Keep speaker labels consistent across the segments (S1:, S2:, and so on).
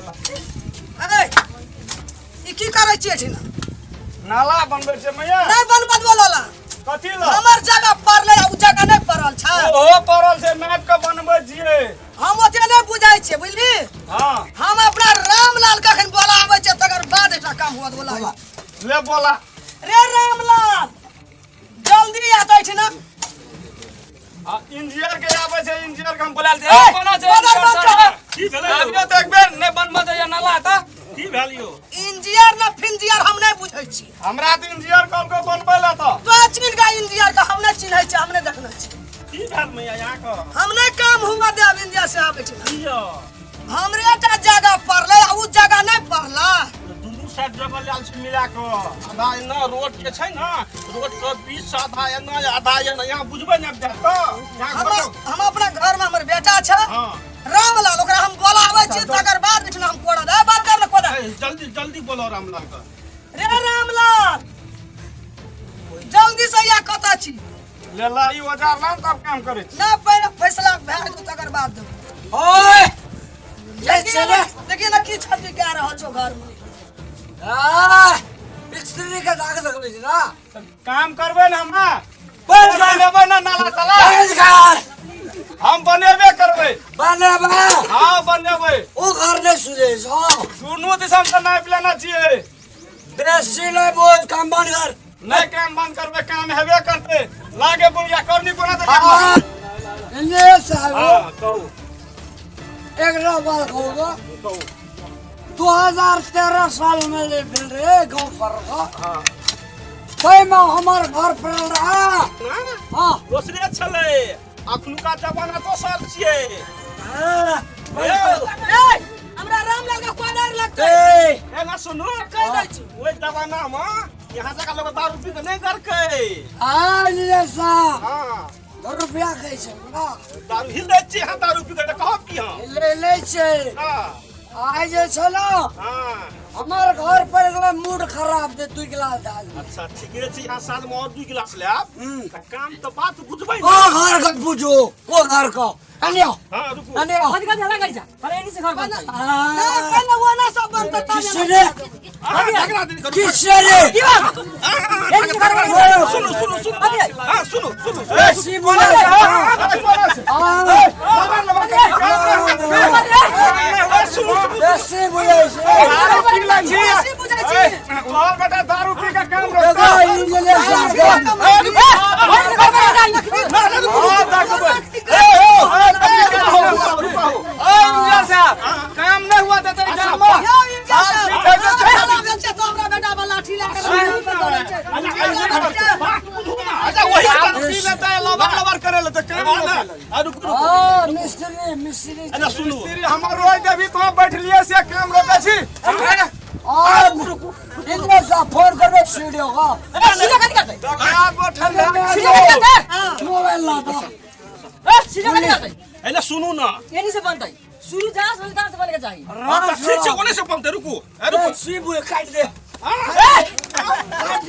S1: अरे ई की करै छियै एठिना?
S2: नाला बनबै छै मैया।
S1: नहि बनबत बोलला।
S2: कथी ल?
S1: हमर जगह पड़लै आ उ जगह नहि पड़ल छै।
S2: ओहो पड़ल छै, नापि के बनबै छियै।
S1: हम ओते नहि बुझै छियै, बुझली?
S2: हाँ।
S1: हम अपना रामलाल के अखन बोलाबै छियै, तकर बाद एकटा काम हुआ बोला।
S2: ले बोला।
S1: रे रामलाल, जल्दी आ तऽ एठिना।
S2: आ इंजीनियर के आबै छै, इंजीनियर के हम बोला
S1: ए,
S3: कोना छै
S1: बोला,
S3: इंजीनियर
S1: बोला।
S3: साहब?
S2: की भेलै?
S3: आबियो तऽ एक बेर नहि बनबऽ दैया नाला तऽ।
S2: की भेल यौ?
S1: इंजीनियर न फिंजियर हम नहि बुझै छी।
S2: हमरा तऽ इंजीनियर कहलको बनबै लए तऽ।
S1: तो चिन्ह गा इंजीनियर के हम नहि चिन्है छी, हम नहि देखने छी।
S2: की भेल मैया यहाँ के?
S1: हम नहि काम हुआ देब इंजीनियर साहब एठिना।
S2: की यौ?
S1: हमरे टा जगह पड़लै आ उ जगह नहि पड़लै।
S2: दुनू साइड जगह लायल छै मिला कऽ। आधा एना रोड के छै ने, रोड के बीच से आधा एना आधा एना, यहाँ बुझबै ने आब जायब तऽ। यहाँ
S1: हम
S2: घर
S1: हम अपना घर में हमर बेटा छै
S2: हाँ।
S1: रामलाल, ओकरा हम बोलाबै छी, तकर बाद एठिना हम कोड़ा दे बात कर ले कोड़ा।
S2: ए, जल्दी जल्दी बोलो रामलाल के।
S1: रे रामलाल, जल्दी से या कतऽ छी?
S2: ले ला ई औजार लान तब काम करै छी।
S1: ना पहिले फैसला भए जेतौ तकर बाद देबौ।
S4: ओए
S1: देखिए ना, देखिए ना की छवि गा रहल छौ घर में।
S4: आ स्त्री के दाग लगलै छै ना।
S2: काम करबै ने हमरा?
S4: बंद कर।
S2: बनेबै ना नाला ताला?
S4: बंद कर।
S2: हम बनेबे करबै।
S4: बनेबै?
S2: हाँ बनेबै।
S4: ओ घर नहि सुझै छौ।
S2: दुनू दिसन से नापि लेना छियै।
S4: बेसी नहि बोल, काम बंद कर।
S2: नहि काम बंद करबै, काम हेबे करतै। लागे बुढ़िया करनी कोना तऽ
S4: हाँ। इंजीनियर साहब।
S2: हाँ, कहू।
S4: एक बात कहू।
S2: कहू।
S4: 2013 साल में ले भेल रहे गाँव पर का।
S2: हाँ।
S4: ताहिमे हमर घर पड़ल रहा। हाँ।
S2: दोसरे छलै, अखनुका जमाना दोसर छियै।
S4: हाँ।
S2: ए,
S1: ए, हमरा रामलाल के कोदार लगतै।
S4: ए,
S2: एना सुनू,
S1: कहि दै छी।
S2: ओहि जमाना मे यहाँ जगह लोग दारू पी के नहि करकै।
S4: हाँ, इंजीनियर साहब।
S2: हाँ।
S4: रुपया कहै छै ना।
S2: दारू हिल दै छियै अहाँ, दारू पी के तऽ कहब की हम?
S4: ले लै छै।
S2: हाँ।
S4: आइ जे छै ना,
S2: हाँ।
S4: हमर घर पर गेलै मूड खराब दे 2 गिलास दाल।
S2: अच्छा ठीके छै, यहाँ साँझ में और 2 गिलास लेब। तऽ काम तऽ बात बुझबै
S4: ओ घर के बुझू, ओ घर के। अनियो।
S2: हाँ, रुकू।
S4: अनियो।
S3: कथी कथी हल्ला करै छै? पहिले एनी से घर बनतै।
S1: नहि, पहिले ओना सब बनतै तब
S4: किसे रे?
S2: अहाँ झगड़ा दिन करू।
S4: किसे रे?
S3: की बात? एनी से घर बनतै।
S2: सुनू सुनू सुनू।
S3: कथी है?
S2: हाँ, सुनू सुनू।
S4: बेसी बोले। हाँ।
S2: सुनू सुनू।
S4: बेसी बोले छै।
S2: दारू पी लै छी।
S1: बेसी बुझै छी।
S2: तोहर बेटा दारू पी के काम
S4: देखो
S2: रोकतौ।
S4: इंजीनियर साहब।
S2: हाँ, देखबै।
S3: ओ इंजीनियर साहब, काम नहि हुआ देतै गाम मे।
S1: यौ इंजीनियर साहब, हमरा भेल छै तऽ हमरा बेटा पर लाठी लए कऽ रोड पर दौड़ै छै।
S2: अच्छा वही
S3: दारू पी लेतै, लबर लबर करे लेतै, काम नहि।
S4: हाँ, मिस्त्री मिस्त्री।
S2: अच्छा सुनू।
S3: मिस्त्री हमर रोइ देबी तो बैठलियै से काम रोकै छी।
S4: हाँ, इंजीनियर साहब फोन करबे सीडीओ का।
S3: सीधे कथी करतै? आब ठंडा
S4: सीधे
S3: कथी करतै?
S4: मोबाइल ला दो।
S3: ए, सीधे कथी करतै?
S2: एने सुनू ना।
S3: एनी से बनतै। शुरू जहाँ से तहाँ से बनके चाही।
S2: हाँ, तऽ ठीक छै, ओने से बनतै, रुकू। ए, रुकू।
S4: सीबू काट दे।
S3: ए,
S4: काट दे। काट दे।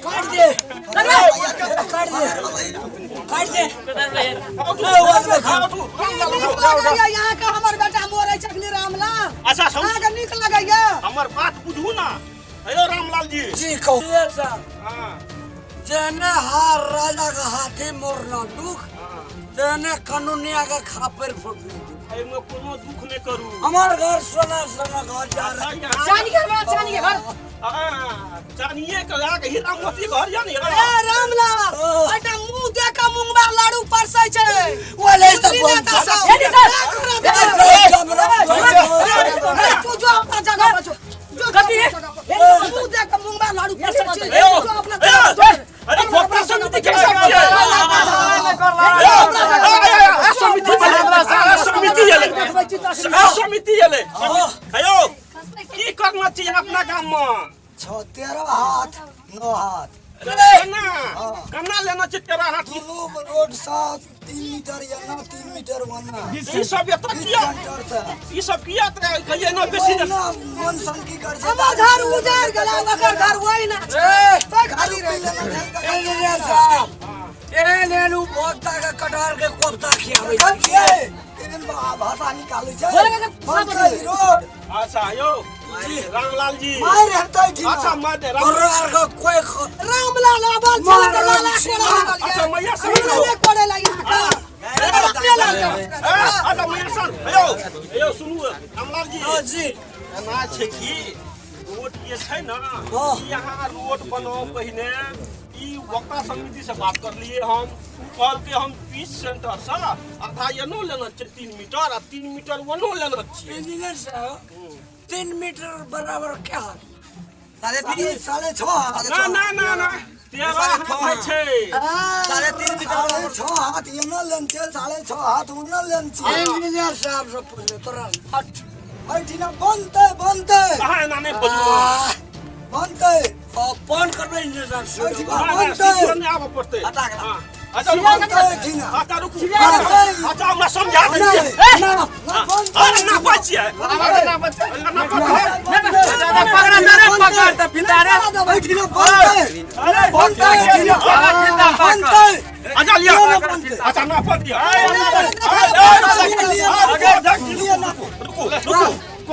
S4: काट दे। काट दे।
S1: नीक लगैया यहाँ के हमर बेटा मरै छै अखनी रामलाल।
S2: अच्छा हम
S1: अहाँके नीक लगैया?
S2: हमर बात बुझू ना। हेलो रामलाल जी।
S4: जी कहू। इंजीनियर साहब,
S2: हाँ।
S4: जेने हार राजा का हाथी मोरना दुख, तेने कानूनिया का खापर फूटना दुख।
S2: एहिमे कोनो दुख नहि करू।
S4: हमार घर सोना सोना घर जा रहा है।
S3: चानी के घर, चानी के घर।
S2: हाँ, चानिये के अहाँके हीरा मोती घर यऽ ने?
S1: ए रामलाल, एहिठाम मुँह देख के मुंगबा लाडू परसै छै।
S4: वो ले सब
S1: सुनली नेता सब।
S3: एनी सर।
S1: ए, तू जो अपना जगह पर जो। जो
S3: कथी?
S1: अपना जगह पर। मुँह देख के मुंगबा लाडू परसै छै।
S2: ए,
S1: जो अपना जगह पर जो।
S2: अरे भोक्ता समिति के सब छियै। ए, समिति भेलै। ए, समिति एलै।
S1: देखबै छी तऽ
S2: ए, समिति एलै। हेयौ, की करना छी अपना गाम मे?
S4: 6 13 हाथ 9 हाथ।
S2: केना केना लेना छै 13 हाथ?
S4: दुनू रोड सँ 3 मीटर या ना 3 मीटर वना।
S2: ई सब एतऽ किया?
S4: सेंटर से।
S2: ई सब किया तऽ कहियै ना बेसी
S4: ना मन सनकी कर छै।
S1: हमर घर उजड़ गेलै, ओकर घर वही ना छै। तै खाली रहि गेलै।
S4: इंजीनियर साहब, एहन एहन उपभोक्ता के कटहर के कोफ्ता खियाबै छियै। केहन भाषा निकालै छै।
S1: बोले के
S4: बनतै रोड।
S2: अच्छा यौ रामलाल जी।
S4: मारि हेतै ठीक।
S2: अच्छा मार दे राम।
S4: तोरा आर के कोई
S1: रामलाल आबल छल तऽ लाला कोड़ा लागल।
S2: अच्छा मैया सर।
S1: हमरा नहि कोड़े लागि अहाँके। अपने लाल जाउ।
S2: अच्छा मैया सर, यौ यौ सुनू रामलाल जी।
S4: हाँ जी।
S2: एना छै कि रोड जे छै ने,
S4: हाँ।
S2: ई अहाँ रोड बनाउ पहिने। ई वक्ता समिति से बात करलिए हम, उ कहलकै हम पीस सेंटर से आधा एनो लेना छै 3 मीटर आ 3 मीटर ओनो लेना छियै।
S4: इंजीनियर साहब, 3 मीटर बराबर क्या हाथ?
S5: 3.5।
S4: 6.5 हाथ।
S2: ना ना ना ना, 13 हाथ होइ छै।
S5: 3.5 मीटर।
S4: 6.5 हाथ एना लेन छै, 6.5 हाथ ओना लेन छै। इंजीनियर साहब से पूछले तोरा हट एहिठिना बनतै बनतै।
S2: अहाँ एना नहि बजू।
S4: बनतै फोन करबै इंजीनियर साहब से।
S2: ना, ना,
S4: बनतै।
S2: सीधो नहि आबऽ पड़तै।
S5: हटा के।
S2: हाँ। अच्छा रुकू।
S4: बनतै एहिठिना।
S2: अच्छा रुकू।
S4: बनतै।
S2: अच्छा हमरा समझा दै छियै।
S4: ना ना, बनतै।
S2: अरे ना बचियै। ना बचियै।
S3: पकड़ा रे, पकड़ त फिता रे।
S4: एहिठिना बनतै। बनतै एहिठिना। बनतै।
S2: अच्छा लिअ।
S4: बनतै।
S2: अच्छा ना पड़ दिअ।
S4: लिअ ना।
S2: रुकू रुकू।